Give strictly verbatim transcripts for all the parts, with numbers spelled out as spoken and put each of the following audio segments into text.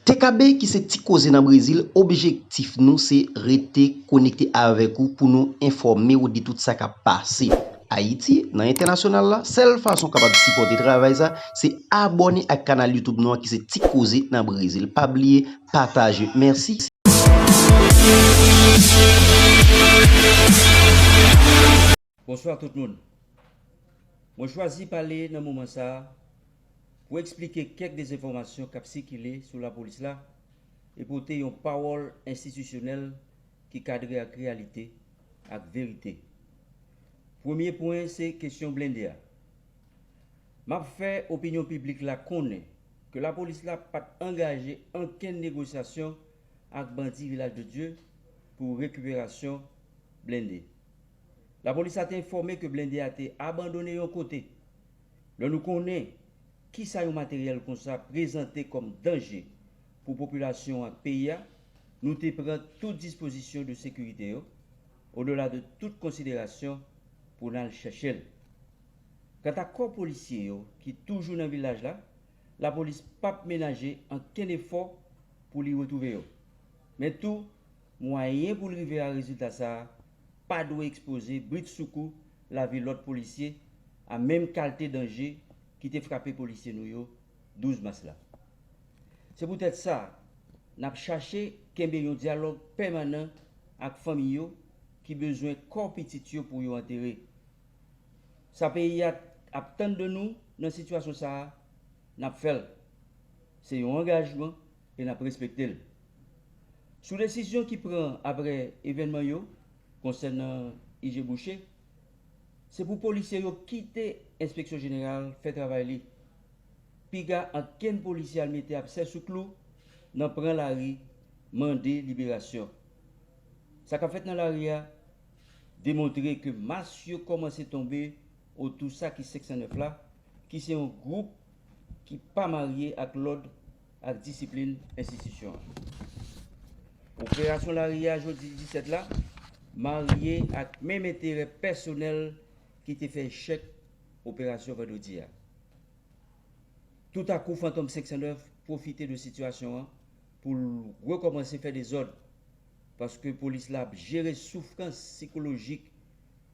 T K B ki se Ti Koze nan Brezil, objektif nou se rete konekte avèk ou pou nou enfòme w de tout sa k ap pase Ayiti, nan entènasyonal la. Sèl fason w kapab sipòte travay sa, se abòne ak kanal YouTube nou an ki se Ti Koze nan Brezil. Pa bliye pataje. Mèsi. Bonswa tout moun. Mwen chwazi pale nan moman sa a pou eksplike kèk dezenfòmasyon k ap sikile sou lapolis la e pote yon pawòl enstitisyonèl ki kadre ak reyalite ak verite. Premye pwen se kesyon blende a. M ap fè opinyon piblik la konnen ke lapolis la pa t angaje ankenn negosyasyon ak bandi Vilaj de Dye pou rekiperasyon blende. Lapolis la te enfòme ke blende a te abandone yon kote. Lè nou konnen kisa yon materyèl konsa prezante kòm danje pou popilasyon ak peyi a, nou te pran tout dispozisyon de sekirite yo, odela de tout konsiderasyon, pou n al chèche l. Kanta kò polisye yo ki toujou nan vilaj la, lapolis p ap menaje ankenn efò pou li retwouve yo. Men tou, mwayen pou l rive a rezilta sa a pa dwe ekspoze britsoukou lavi lòt polisye a menm kalte danje ki te frape polisye nou yo douz mas la. Se poutèt sa, n ap chache kenbe yon dyalòg pèmanan ak fanmi yo ki bezwen kò pitit yo pou yo antere. Sa peyi a ap tann de nou nan sitiyasyon sa a, n ap fè l. Se yon angajman e n ap respekte l. Sou desizyon ki pran apre evènman yo konsènan I G Boucher, se pou polisye yo kite Enspeksyon Jeneral fè travay li. Piga ankenn polisye al mete absè sou klou nan pran lari mande liberasyon. Sa k ap fèt nan lari a demontre ke mas yo kòmanse tonbe otou sa ki senk san nèf la, ki se yon gwoup ki pa marye ak lòd ak disiplin enstitisyon an. Operasyon lari a jodi disèt la marye ak menm enterè pèsonèl ki te fè echèk operasyon vandredi a. Toutakou, Fantom senk san nèf pwofite de sitiyasyon an pou l rekòmanse fè dezòd, paske polis la ap jere soufrans sikolojik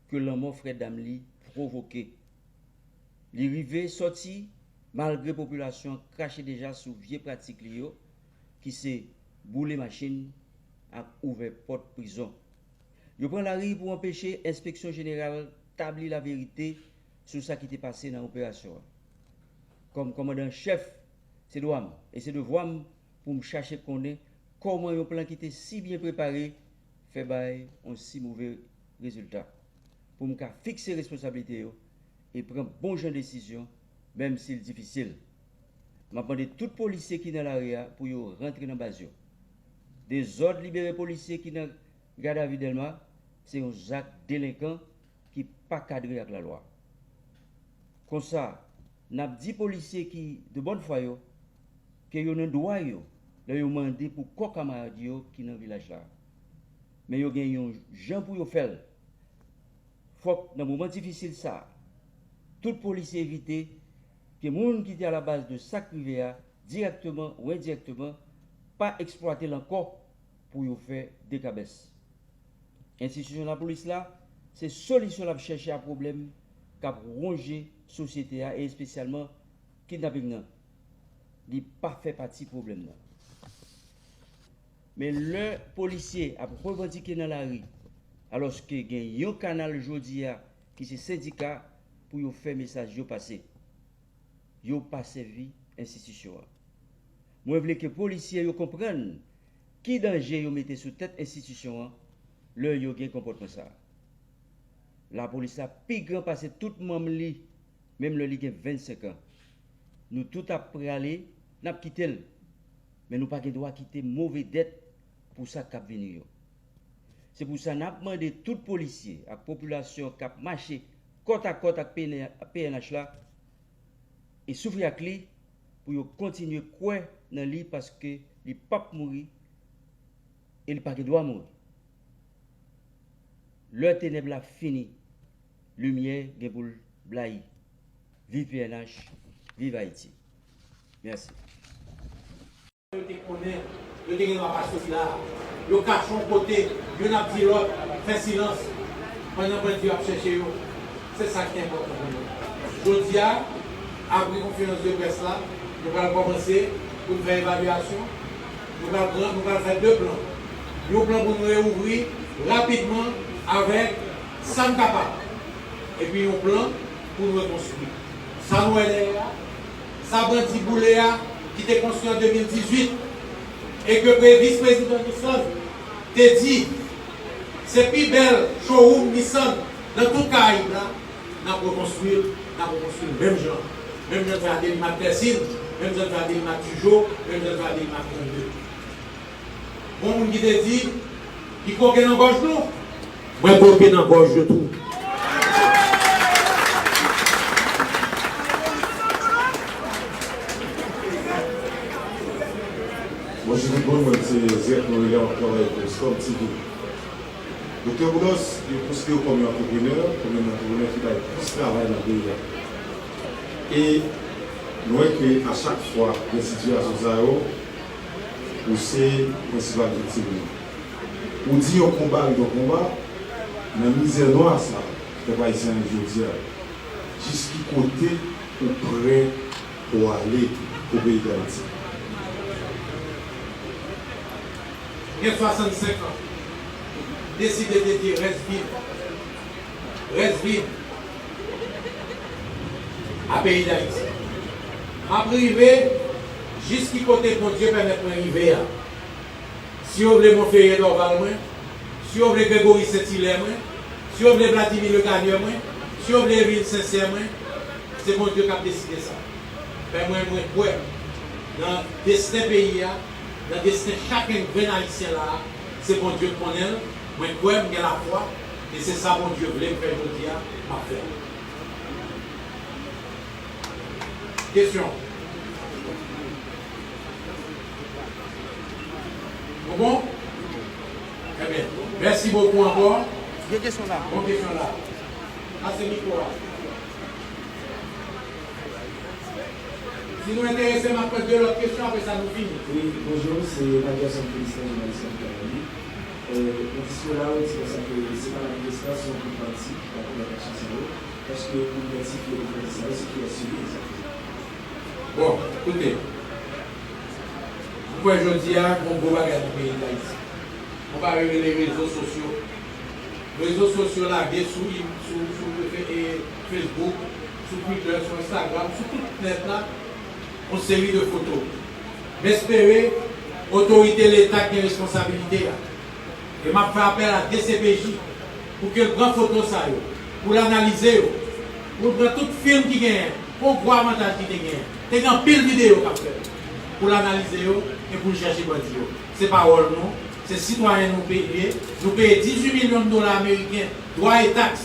ke lanmò frè dam li pwovoke. Li rive sòti malgre popilasyon an krache deja sou vye pratik li yo, ki se boule machin ak ouvè pòt prizon. Yo pran lari pou anpeche Enspeksyon Jeneral tabli laverite sou sa ki te pase nan operasyon an. Kòm kòmandan an chèf, se dwa m e se devwa m pou m chache konnen kòman yon plan ki te si byen prepare fè bay yon si move rezilta, pou m ka fikse responsablite yo e pran bon jan desizyon, menm si l difisil. M ap mande tout polisye ki nan lari a pou yo rantre nan baz yo. Dezòd libere polisye ki nan gadavi Dèlma se yon zak delenkan ki pa kadre ak lalwa. Konsa, n ap di polisye ki de bòn fwa yo ke yo nan dwa yo lè yo mande pou kò kamarad yo ki nan vilaj la. Men yo gen yon jan pou yo fè l. Fòk nan moman difisil sa a, tout polisye evite ke moun ki te alabaz de sa k rive a, dirèkteman ou endirèkteman, pa eksplwate l ankò pou yo fè dekabès. Enstitisyon lapolis la se solisyon l ap chèche a pwoblèm k ap wonje sosyete a e espesyalman kidnaping nan. Li pa fè pati pwoblèm nan. Men lè polisye ap revandike nan lari, alòske gen yon kanal jodi a ki se sendika pou yo fè mesaj yo pase, yo pa sèvi enstitisyon an. Mwen vle ke polisye yo konprann ki danje yo mete sou tèt enstitisyon an lè yo gen konpòtman sa a. Lapolis la pi gran pase tout manm li, menm lè li gen vennsenk an. Nou tout ap prale, n ap kite l. Men nou pa gen dwa kite move dèt pou sa k ap vini yo. Se pou sa n ap mande tout polisye ak popilasyon k ap mache kòtakòt ak P N H la e soufri ak li pou yo kontinye kwè nan li, paske li p ap mouri e li pa gen dwa mouri. Lè tenèb la fini, limyè gen pou l blayi. Viv P N H, Viv Ayiti. Mèsi. Yo te konnen, yo te gen dwa pa soti la. Yo kache yon kote, youn ap di lòt, fè silans, pandan bandi yo ap chèche yo. Se sa ki enpòtan pou nou. Jodi a, apre konferans de près la, nou pral kòmanse pou n fè evalyasyon. Nou pral pran, nou pral fè de plan. Yon plan pou nou reouvri rapidman avèk sa n kapab. Epi yon plan pou n rekonstwi. Sa nou wè dèyè a, sa bandi boule a, ki te konstwi an de mil dizuit, e ke pre-, vis prezidan Nixon te di, se pi bèl showroom Nissan nan tout Karayib la, n ap rekonstwi l, n ap rekonstwi l menm jan. Menm jan n fè a Delimak Tèsin, menm jan n fè a Delimak Tijo, menm jan n fè a Delimak trannde. Gon moun ki te di, li koke nan gòj nou. Mwen koke nan gòj yo tou. Mwen, Julie Gold, mwen, se dirèktè nou rele an travay pou Storm T V. Doktè Boulos, yo konsidere w kòm yon antreprenè, kòm yon antreprenè ki bay plis travay nan peyi a. E nou wè ke a chak fwa gen sitiyasyon sa yo, ou se prensipal viktim yo. Ou di yon konba ret yon konba, nan mizè nwa sa, pèp ayisyen an jodi a, jis ki kote ou prè pou w ale pou peyi Dayiti? Gen swasannsenk an, deside dedye rès vi m, rès vi m a peyi Dayiti. M ap rive jis ki kote Bondye pèmèt mwen rive a. Si yo vle Monferrier Dorval mwen, si yo vle Gregory Saint-Hilaire mwen, si yo vle Vladimir Legagneur mwen, si yo vle Émile Sincère mwen, se Bondye k ap deside sa. Men mwen, mwen kwè nan desten peyi a, nan desten chak grenn Ayisyen la a, se Bondye k konnen l. Mwen kwè, m gen lafwa, e se sa Bondye vle m fè jodi a, m ap fè l. Kesyon? Nou bon? Trè byen. Mèsi bokou ankò. Gen kesyon la. Bon kesyon la. Pase mikwo a. Si nou enterese, m ap pran de lòt kesyon, apre sa nou fini. Wi, bonjou, se Makerson Félicien, jounalis Karayi. Euh, nan diskou la, ou di konsa ke se pa la rezistans, se yon gwoup bandi ki ta komèt aksyon sa yo. Èske ou idantifye gwoup bandi sa yo, se kiyès yo ye egzakteman? Bon, koute. M kwè jodi a, gon gwo bagay nan peyi Dayiti. Yon bagay yo rele rezo sosyo. Rezo sosyo lage sou, sou, sou, e, Facebook, sou Twitter, sou Instagram, sou tout nèt la, yon seri de foto. M espere otorite Leta ki gen responsabilite a, e m ap fè apèl a D C P J pou ke l pran foto sa yo, pou l analize yo, pou l pran tout fim ki genyen, pou l wè avantaj ki te genyen. Te gen anpil videyo k ap fèt, pou l analize yo e pou l chèche bandi yo. Se pa wòl nou, se sitwayen nou peye, nou peye dizuit milyon dola ameriken, dwa e taks,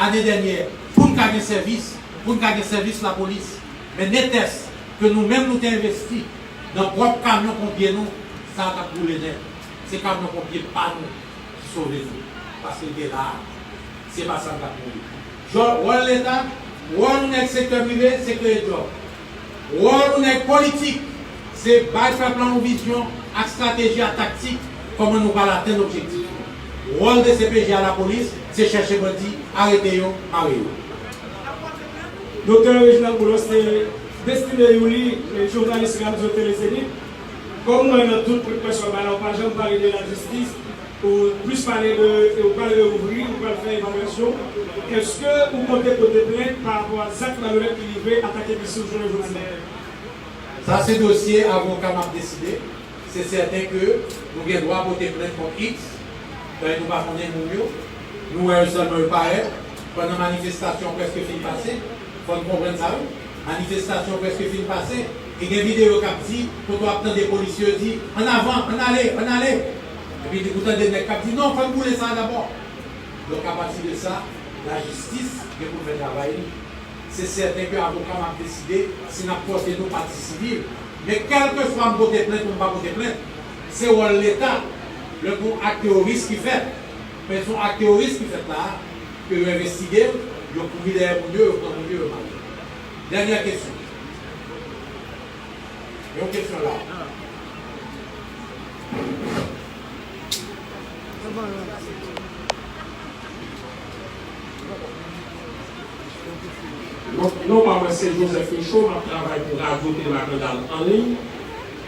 ane dènyè, pou n ka gen sèvis, pou n ka gen sèvis lapolis. Men netès ke nou menm nou te envesti nan pwòp kamyon ponpye nou, sa t ap boule nèt. Se kamyon ponpye pa nou ki sove nou, paske l te la a. Se pa sa n t ap mouri. Jò-, wòl Leta, wòl nou nèg sektè prive, se kreye djòb. Wòl nou nèg politik, se bay pèp la yon vizyon ak estrateji ak taktik kòman nou pral atenn objektif nou. Wòl D C P J a lapolis, se chèche bandi, arete yo, mare yo. Doktè Reginald Boulos, se Destiné Youli, jounalis Radyo Tele Zenith. Kòm mwen nan tout pwen pwès ou bay la, ou pa janm pale de lajistis, ou plis pale de, ou pral reouvri, ou pral fè evalyasyon. Èske ou konte pote plent pa rapò a zak malonèt ki rive atake misyon jounen jodi a? Sa se dosye avoka m ap deside. Se sèten ke nou gen dwa pote plent kont X, paske nou pa konnen moun yo. Nou wè yo sèlman yo parèt pandan manifestasyon prèske fin pase. Fò n konprann sa, wi. Manifestasyon prèske fin pase. E gen videyo k ap di, kote w ap tande polisye yo di, "Ann avan, ann ale, ann ale." Epi ou tande nèg k ap di, "Non, fò n boule sa a dabò." Donk, apati de sa, lajistis gen pou l fè travay li. Se sèten ke avoka m ap deside si n ap pòte nou pati sivil. Men kèlkeswa m pote plent ou m pa pote plent, se wòl Leta lè gon ak teworis ki fèt. Men se yon ak teworis ki fèt la a, ke yo envestige l, yo kouri dèyè moun yo, yo pran moun yo, yo mare. Dènyè kesyon. Yon kesyon la. Donk, non pa mwen se Joseph Michaud, m ap travay pou Radyo Tele Makandal an liy.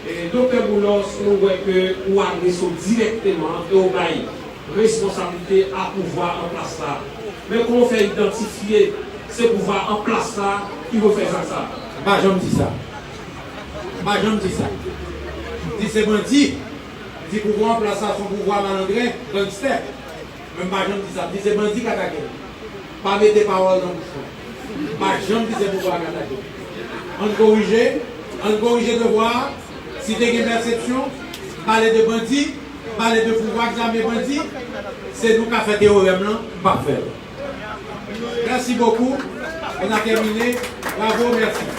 E, Doktè Boulos, nou wè ke ou adrese w dirèkteman e ou bay responsablite a pouvwa an plas la. Men kòman w fè idantifye se pouvwa an plas la ki pou fè zak sa? M pa janm di sa. M pa janm di sa. M di se bandi. M di pouvwa an plas la se yon pouvwa malandren, gangstè. Men m pa janm di sa. M di se bandi k atake l. Pa mete pawòl nan bouch mwen. M pa janm di se pouvwa k atake. Ann korije, ann korije devwa a. Si te gen pèsepsyon, pale de bandi, pale de pouvwa k zame bandi, se nou k ap fè teyorèm lan, m p ap fè l. Merci beaucoup. On a terminé. Bravo, merci.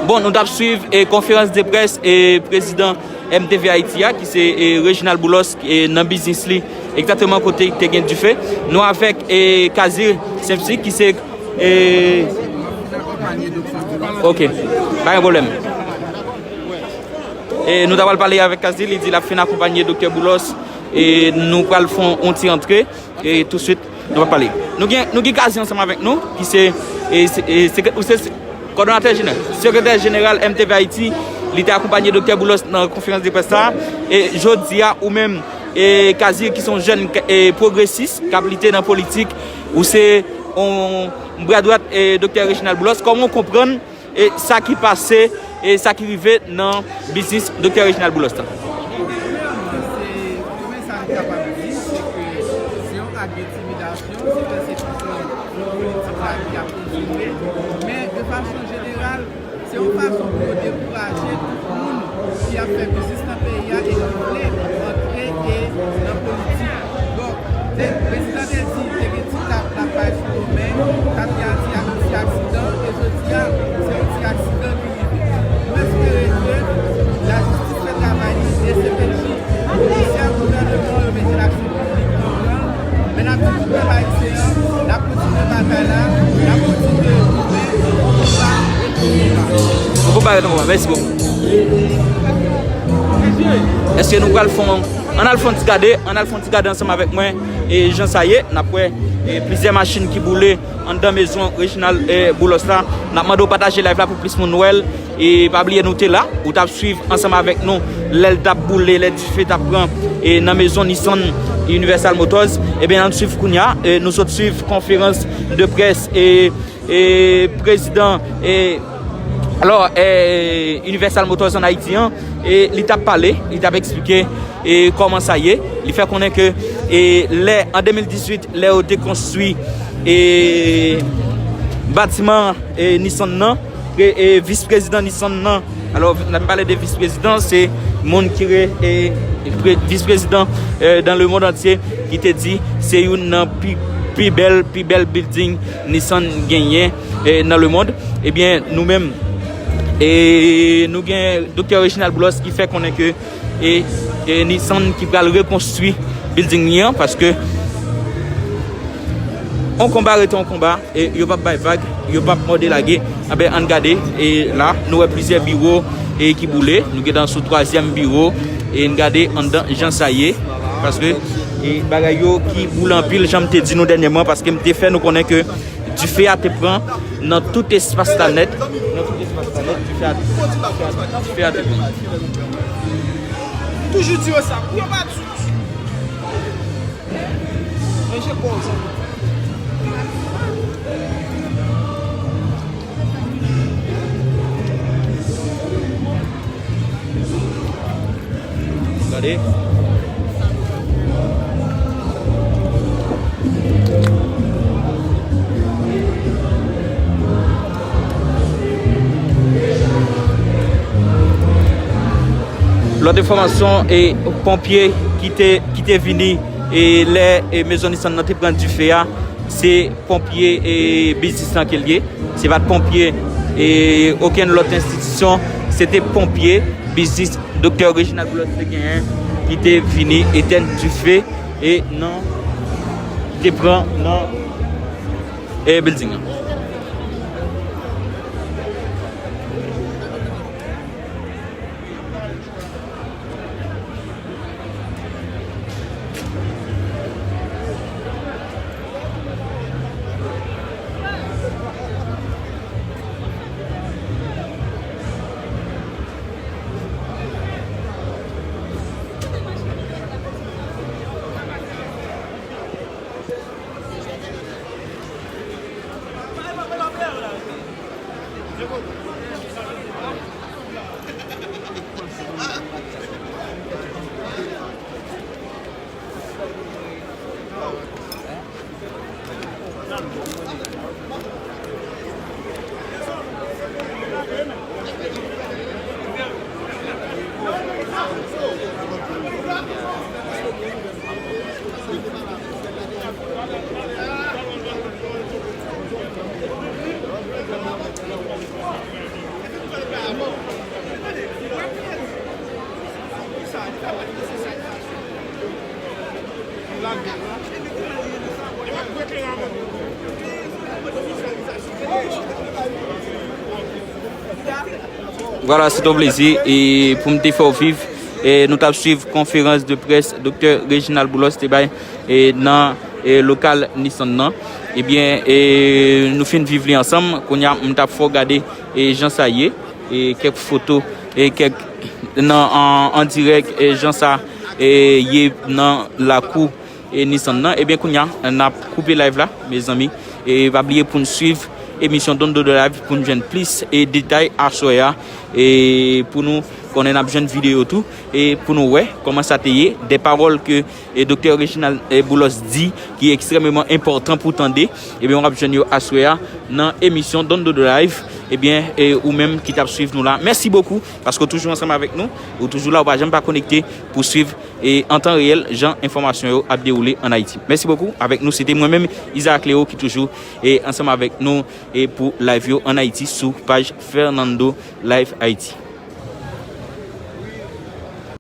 Bon, nou t ap swiv e konferans de près e prezidan M T V Haïti a, ki se e Reginald Boulos, e nan biznis li, egzakteman kote te gen dife. Nou avèk e Kazir Sempsi, ki se e... Ok, pa gen pwoblèm. E nou ta pral pale avèk Kazir, li di l ap fin akonpanye Doktè Boulos, e nou pral fè yon ti antre. E touswit, nou va pale. Nou gen, nou gen Kazi ansanm avèk nou, ki se, e, se, e, sekrè-, ou se se-, kòdonatè jeneral, sekretè jeneral M T V Haïti, li te akonpanye Doktè Boulos nan konferans de près la. E jodi a, ou menm, e, Kazi, ki se yon jèn, e, pwogresis, k ap lite nan politik, ou se yon bra dwat, e, Doktè Reginald Boulos. Kòman w konprann e sa ki pase, e sa ki rive nan biznis Doktè Reginald Boulos la? Premyèman, se, premye sa m kapab di, se ke se yon ak entimidasyon, se pèsekisyon nan politik la ki ap kontinye. Men, de fason jeneral, se yon fason pou yo dekouraje tout moun ki ap fè biznis nan peyi a e ki vle antre e nan politik. Donk, te, prezidan te di te gen ti tap l ap bay sou do men, tap gen ti ak-, ti aksidan, e jodi a, se yon ti aksidan ki rive. Nou espere ke lajistis fè travay li, e C P J, komisè gouvènman yo mete l ak se piblik an gran, men n ap di tout pèp ayisyen an, n ap kontinye batay la, n ap kontinye goumen pou konba ret yon konba. Yon konba ret yon konba. Mèsi bokou. Èske nou pral fè yon, ann al fè yon ti gade, ann al fè yon ti gade ansanm avèk mwen, e jan sa ye, n ap wè, e plizyè machin ki boule anndan mezon Reginald, e, Boulos la. N ap mande w pataje live la pou plis moun wè l. E pa bliye nou te la, ou t ap swiv ansanm avèk nou lè l t ap boule, lè dife t ap pran, e nan mezon Nissan Universal Motors. Ebyen, ann swiv kounye a, e nou sot swiv konferans de près, e e prezidan, e, alò, e, Universal Motors en Haïti an, e li t ap pale, li t ap eksplike, e kòman sa ye. Li fè konnen ke, e lè, an de mil dizuit, lè yo te konstwi, e batiman, e Nissan nan, e, e vis prezidan Nissan nan, alò, lè m pale de vis prezidan, se moun ki re, e, pre-, vis prezidan, e, dans le monde entier, ki te di se youn nan pi, pi bèl, pi bèl building Nissan genyen, e, nan le monde. Ebyen, nou menm, e, nou gen Doktè Reginald Boulos ki fè konnen ke, e, e Nissan ki pral rekonstwi building li an, paske yon konba rete yon konba, e yo p ap bay vag, yo p ap mòde lage. Anben, ann gade, e la, nou wè plizyè biwo, e ki boule. Nou gentan sou twazyèm biwo, e n gade anndan jan sa ye, paske, e bagay yo ki boule anpil, jan m te di nou dènyèman, paske m te fè nou konnen ke dife a te pran nan tout espas la nèt, nan tout espas la nèt, dife a, dife a, dife a te pran. Toujou di yo sa, pou yo pa di. Ranje kò w, zanmi. E lòt enfòmasyon, e ponpye ki te, ki te vini, e lè, e mezon Nissan nan te pran dife a, se ponpye, e biznis lan ke l ye. Se pa t ponpye, e okenn lòt enstitisyon, se te ponpye biznis Doktè Reginald Boulos te genyen ki te vini etèn dife e nan, ki te pran nan, e bilding lan. Vwala, se t on plezi e pou m te fè w viv. E nou t ap swiv konferans de près Doktè Reginald Boulos te bay, e nan, e lokal Nissan nan. Ebyen, e nou fin viv li ansanm. Kounye a, m t ap fè w gade, e jan sa ye, e kèk foto, e kèk nan, an, an dirèk, e jan sa, e ye nan lakou, e Nissan nan. Ebyen, kounye a, n ap koupe live la, mezanmi. E pa bliye pou n swiv emisyon Don Dodo Live pou n jwenn plis, e detay aswè a, e pou nou konnen n ap jwenn videyo tou, e pou nou wè kòman sa te ye, de pawòl ke, e Doktè Reginald, e Boulos di ki ekstrèmeman enpòtan pou tande, ebyen, w ap jwenn yo aswè a nan emisyon Don Dodo Live. Ebyen, e ou menm ki t ap swiv nou la, mèsi bokou paske w toujou ansanm avèk nou, ou toujou la, ou pa janm pa konekte pou swiv e an tan reyèl jan enfòmasyon yo ap dewoule ann Ayiti. Mèsi bokou avèk nou. Se te mwen menm, Isaac Léo, ki toujou, e ansanm avèk nou, e pou live yo ann Ayiti sou paj Fernando Live Haiti.